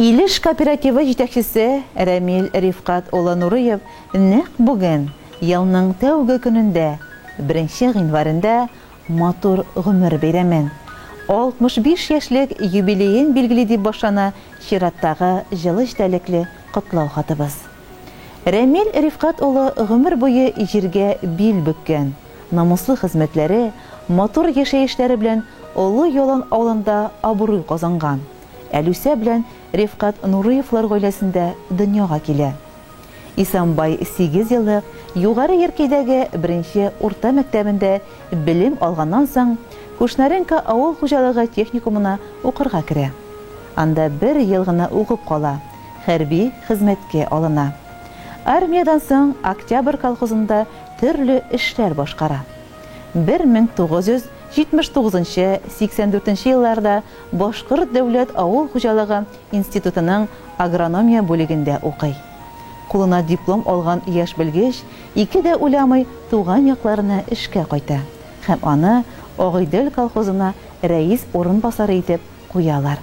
Илеш кооперативы җитәкчесе Рәмил Рифкать улы Нурыев нәкъ бүген, елның тәүге көнендә, беренче гыйнварендә матур гомер бәйрәмен, 65 яшьлек юбилеен билгели дип башлана чираттагы җылы эчтәлекле котлау хатыбыз. Рәмил Рифкать улы гомер буе җиргә бил бөккән, намуслы хезмәтләре, матур яшәешләре белән Олы Ялан авылында абруй казанган. Әлүсә белән Рифкать Нурыевлар гаиләсендә дөньяга килә. Исәнбай сигезьеллык Югары Яркәйдәге беренче урта мәктәбендә белем алганнан соң, Кушнаренко авыл хуҗалыгы техникумына укырга керә. Анда бер ел гына укып кала, хәрби хезмәткә алына. Армиядән соң Октябрь колхозында төрле эшләр башкара. 1979 нчы, 84 нче елларда Башкорт дәүләт авыл хуҗалыгы институтының агрономия бүлегендә укый. Кулына диплом алган яшь белгеч ике дә уйламый туган якларына эшкә кайта һәм аны Агыйдел колхозына рәис урынбасары итеп куялар.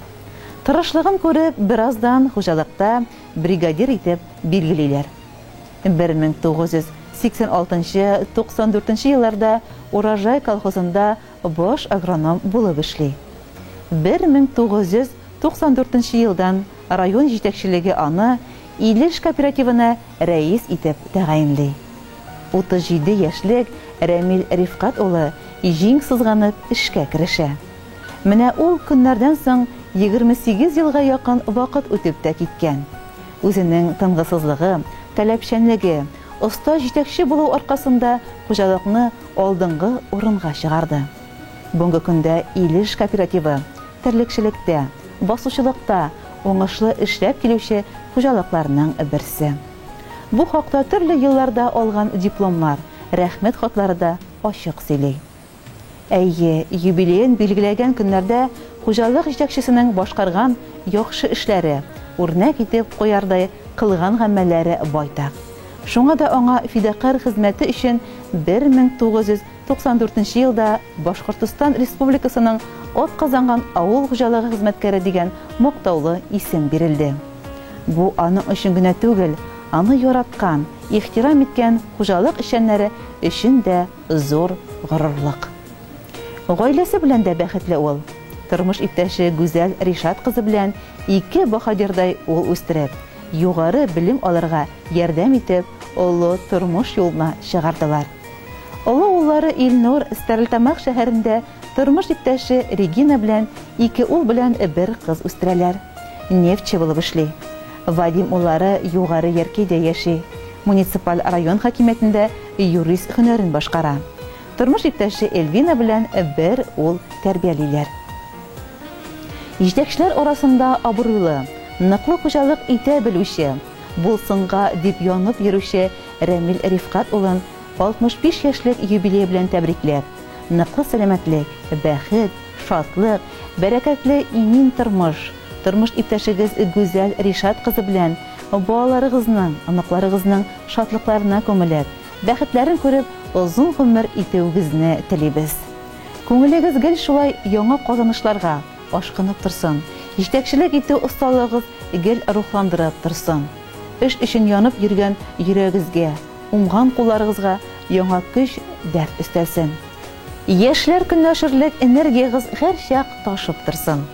Тырышлыгын күреп, бераздан хуҗалыкта бригадир итеп билгелиләр. 1986 нчы, 94 нче елларда Урожай колхозында баш агроном булып эшли. 1994 нче елдан район җитәкчелеге аны Илеш кооперативына рәис итеп тәгаенли. 37 яшьлек Рәмил Рифкать улы җиң сызганып эшкә керешә. Менә ул көннәрдән соң 28 елга якын вакыт үтеп тә киткән. Үзенең тынгысызлыгы, таләпчәнлеге, оста җитәкче булу аркасында хуҗалыкны алдынгы урынга чыгарды. Бүгенге көндә Илеш кооперативы, терлекчелектә, басучылыкта уңышлы эшләп килүче хуҗалыкларның берсе. Бу хакта төрле елларда алган дипломнар, рәхмәт хатлары да ачык сөйли. Әйе, юбилеен билгеләгән көннәрдә хуҗалык җитәкчесенең башкарган яхшы эшләре, үрнәк итеп куярдай кылган гамәлләре байтак. Шуңа да аңа фидакарь хезмәте өчен 1994 нче елда Башкортостан Республикасының атказанган авыл хуҗалыгы хезмәткәре дигән мактаулы исем бирелде. Бу аның өчен генә түгел, аны яраткан, ихтирам иткән хуҗалык эшчәннәре өчен дә зур горурлык. Гаиләсе белән дә бәхетле ул. Тормыш иптәше Гүзәл Ришат кызы белән ике баһадирдай ул үстереп, югары белем алырга ярдәм итеп, олы тормыш юлына чыгардылар. Олы уллары Илнур Стәрлетамак шәһәрендә тормыш иптәше Регина белән ике ул белән бер кыз үстерәләр. Нефтьче булып эшли. Вадим уллары Югары Яркәйдә яши. Муниципаль район хакимиятендә юрист һөнәрен башкара. Тормыш иптәше Эльвина белән бер ул тәрбиялиләр. Җитәкчеләр арасында абруйлы, ныклы хуҗалык итә белүче, булсынга дип янып йөрүче Рәмил Рифкать улын 65 яшьлек юбилее белән тәбрикләп, ныклы сәламәтлек, бәхет, шатлык, бәрәкәтле имин тормыш, тормыш иптәшегез Гүзәл Ришат кызы белән балаларыгызның, оныкларыгызның шатлыкларына күмелеп, бәхетләрен күреп озын гомер итүегезне телибез. Күңелегез гел шулай яңа казанышларга ашкынып торсын, җитәкчелек итү осталыгыгыз гел рухландырып торсын. Эш өчен янып йөргән йөрәгегезгә, уңган кулларыгызга яңа көч, дәрт өстәлсен. Яшьләр көнләшерлек энергиягез һәрчак ташып торсын.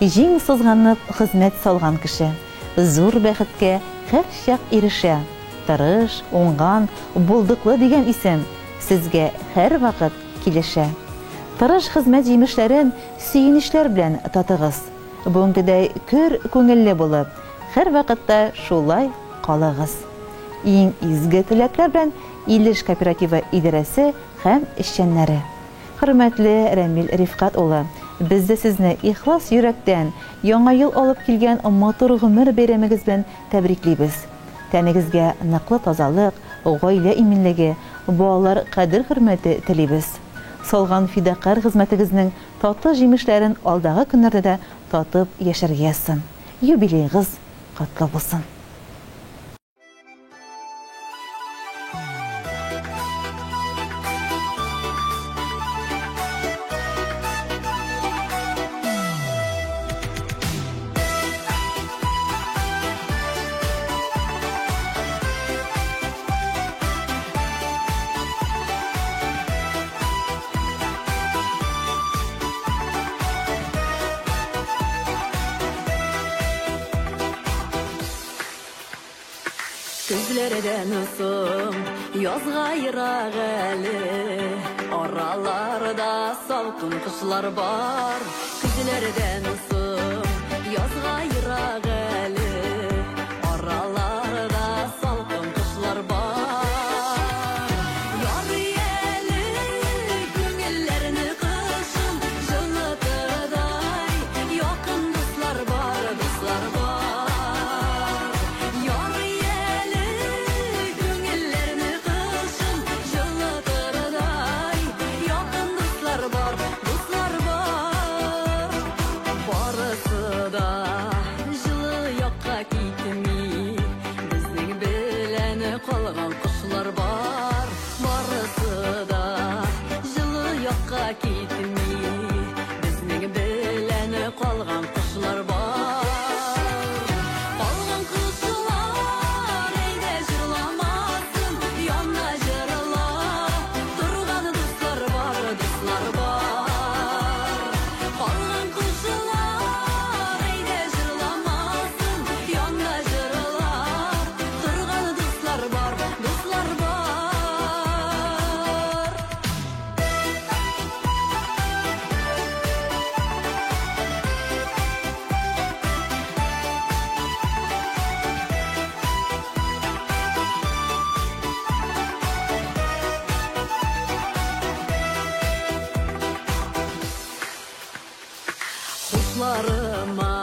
Җиң сызганып хезмәт салган кеше зур бәхеткә һәрчак ирешә. Тырыш, уңган, булдыклы дигән исем сезгә һәрвакыт килешә. Тырыш хезмәт җимешләрен сөенечләр белән татыгыз. Бүгенгедәй көр күңелле булып, һәрвакытта шулай калыгыз. Иң изге теләкләр белән Илеш кооперативы идарәсе һәм эшчәннәре. Хөрмәтле Рәмил Рифкать улы, без дә сезне ихлас йөрәктән Яңа ел алып килгән матур гомер бәйрәмегез белән тәбриклибез. Тәнегезгә ныклы тазалык, гаилә иминлеге, балалар кадер-хөрмәте телибез. Салган фидакарь хезмәтегезнең татлы җимешләрен алдагы көннәрдә дә татып яшәргә язсын. Юбилеегыз котлы булсын! Көзләрдән соң язга ерак әле, араларда салкын кышлар бар. Көзләрдән соң язга ерак әле, араларда салкын кышлар бар. Ярый әле күңелләрне кышын җылытырдай якын дуслар бар, дуслар бар. Ярый әле күңелләрне кышын җылытырдай якын дуслар бар, дуслар бар. Барысы да җылы якка китми, безнең белән калган кошлар бар. Барысы да җылы якка китми, безнең белән калган кошлар бар. Калган кошлар әйдә җырламасын, янда җырлап торган дуслар бар, дуслар бар. Калган кошлар әйдә җырламасын, янда җырлап торган дуслар бар, дуслар бар. Хушларыма